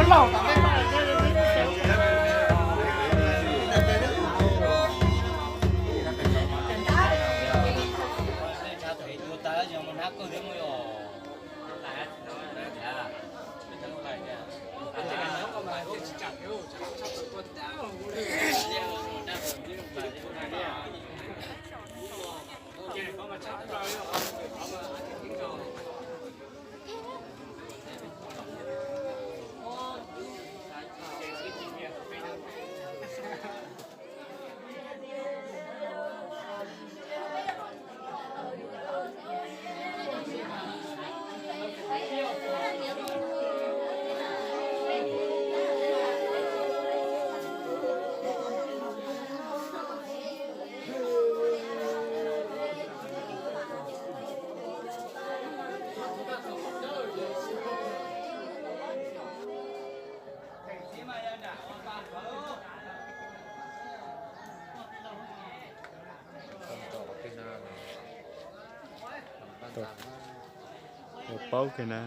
Paub kawg na.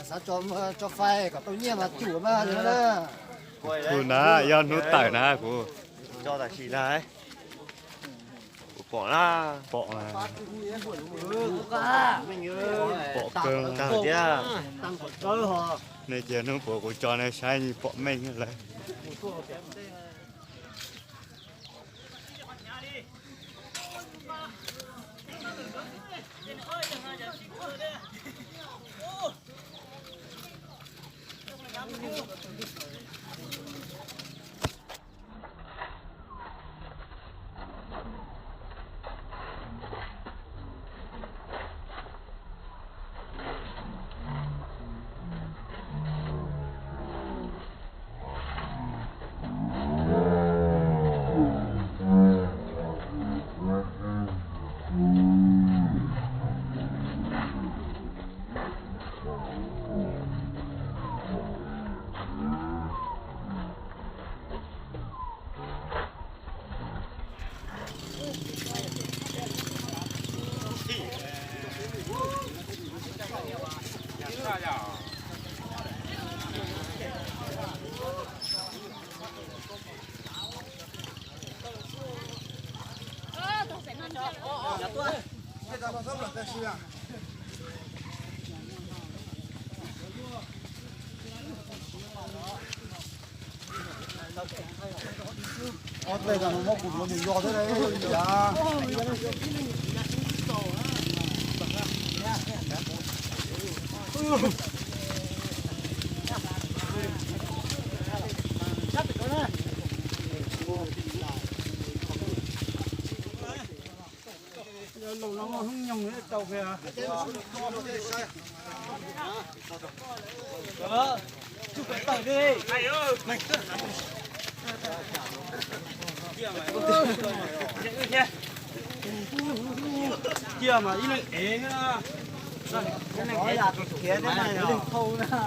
Xav tso fais kom tau nyiaj mas cum mas na. Tus na yog hnub tawm na kuv. Tso tam sim na. Kuv pom na. Pom na. Pom kawg. Tag tiag. Nej cia hnub puas kuv tso nej saib pom meej lawm. Cia mas ib leeg ev, ib leeg ev tus khiav thiab na, ib leeg thauj na.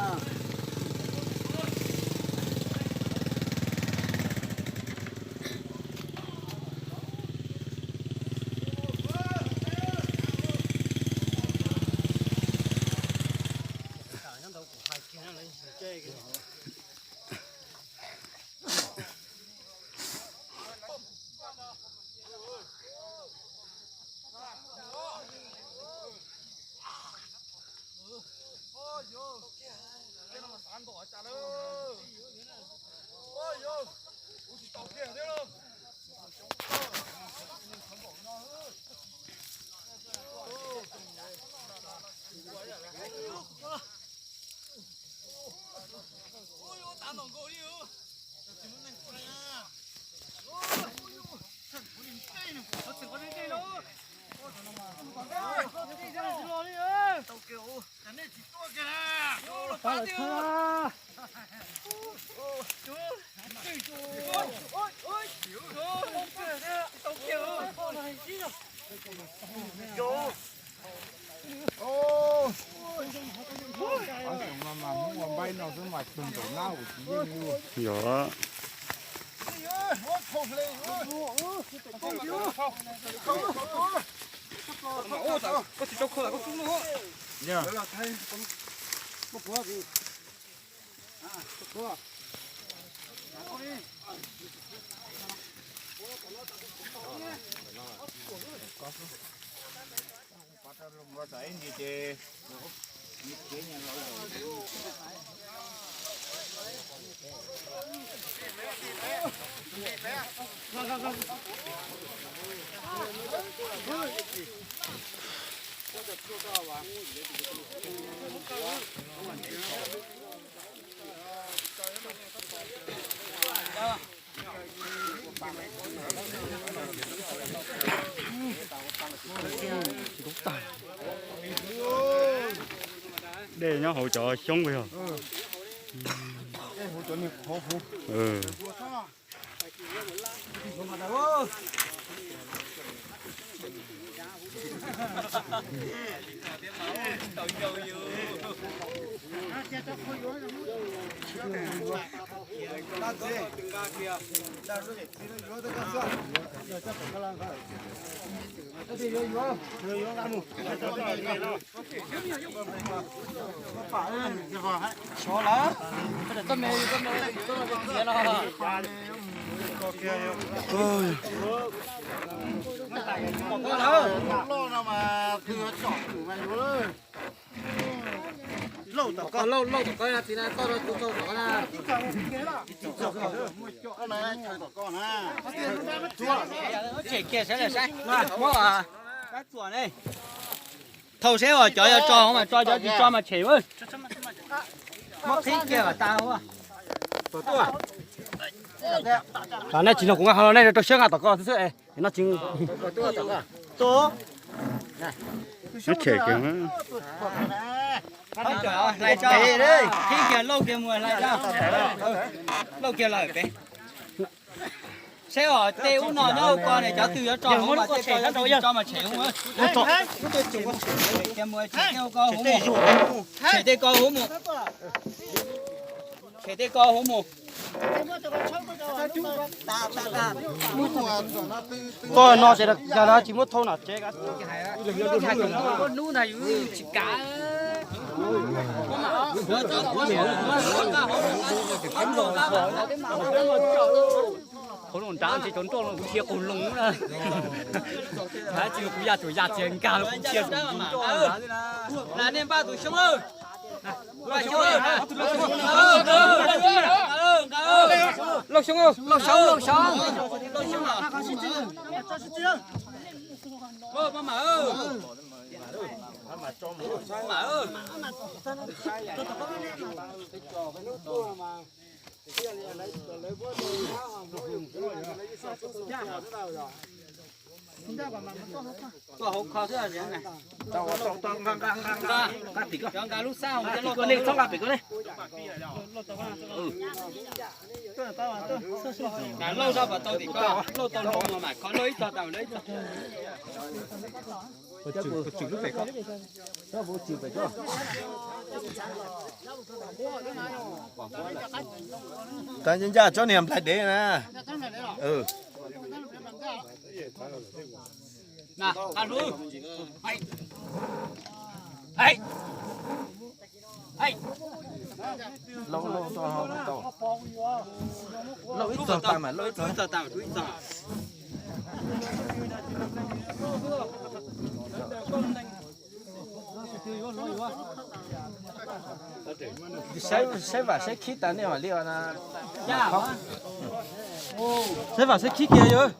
Yog. Dej nyob hauv cov xyoob yog. Lauj tom koj, lauj, lauj tom koj, txiv na, toj rau tus tau tom na. Tshem kiag sawv daws saib. Muab, thauj seb os, cov yuav tso mas tso, cov tsis tso mas tshem. Muab qhib kiag kom tas. Nej tsis nrog kuv nqa hlo los nej rau siab nqa tom koj xwb xwb es no tsis. Tshem kiag. Hlais tso, qhib kiag lauj kiag mus hlais tso. Lauj kiag lawm pem. Saib os, tej ub no nyob hauv ko ne, cov twg yuav tso hauv mas thiaj tso, cov twg tsis tso mas tshem hauv. Tshem kiag mus, tshem tej ko hauv mus. Tshem tej ko hauv mus. Tshem tej ko hauv mus. Koj no ces yog no tsis muab thau no tsev. Hnub no yus tsis kav. Hauv no nrad tsis tau nroj no kuv dhia qaug loo na. Tsis kuv ya tsuas ya txias nkag kuv dhia. Las nej npaj tus xyoob. Lauj xyoob, lauj xyoob, lauj xyoob. Koj hauv kho xwb. Nqa lub xab hauv nej txhob nqa pem ko ne. Nqa lauj zaj pas tau tim ko, lauj tau hlo mas mam kho lauj ib txog tau lauj ib txog. Tag ncaj tsob niag nplaig dev na. Lauj, lauj, lauj ib txog tas mas lauj ib txog. Saib, saib vam saib khib tas nej mam li os na. Saib vam saib khib kiag yog.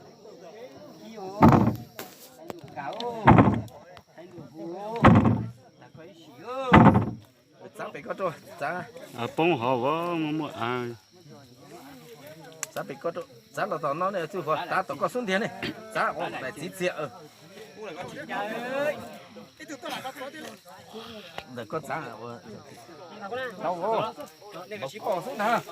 Txav pem ko rau, txav. Poob hov muaj muaj. Txav pem ko rau, txav los tom no ne, txuj huas tav tom koj xub ntiag ne. Txav, txiv txiag. Ntawm koj txav, tau, tsis pom xwb ntag.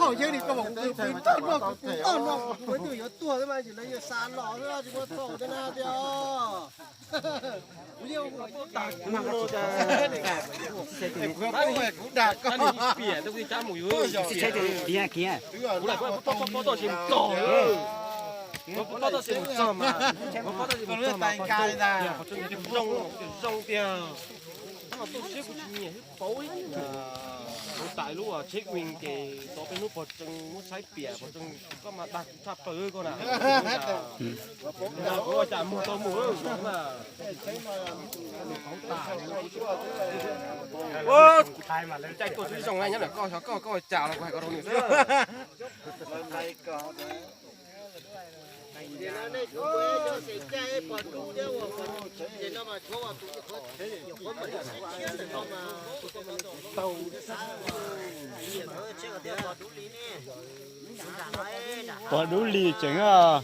Hauv yeeb ni koj mam kuv pw toj no, kuv pw toj no, kuv pw twb yuav tuag xwb mas, tsis lawv yuav xa los xwb, tsis muaj txhaum thiab na tiag. Kuv dag koj. Piam tau kuv cab mus yuav. Kuv lam pob toj tsis mus txog, pob toj tsis mus txog mas, pob toj tsis mus txog mas, qhov tseeb zoo, zoo tiag. Tuaj siab kuv tsis nyiam thiab pauv. Kuv tas lub tsheb win ces tau peb hnub pog tsees muab saib piam pog tsees, koj mas dag kuv tshaj plaws koj na. Kuv ua cas muag tau mus na. Caij tuaj xwb zoo na, nyob ntawm koj, koj, koj ua cas los kuv hais ko rau nws xwb. Pog dub li tseem os.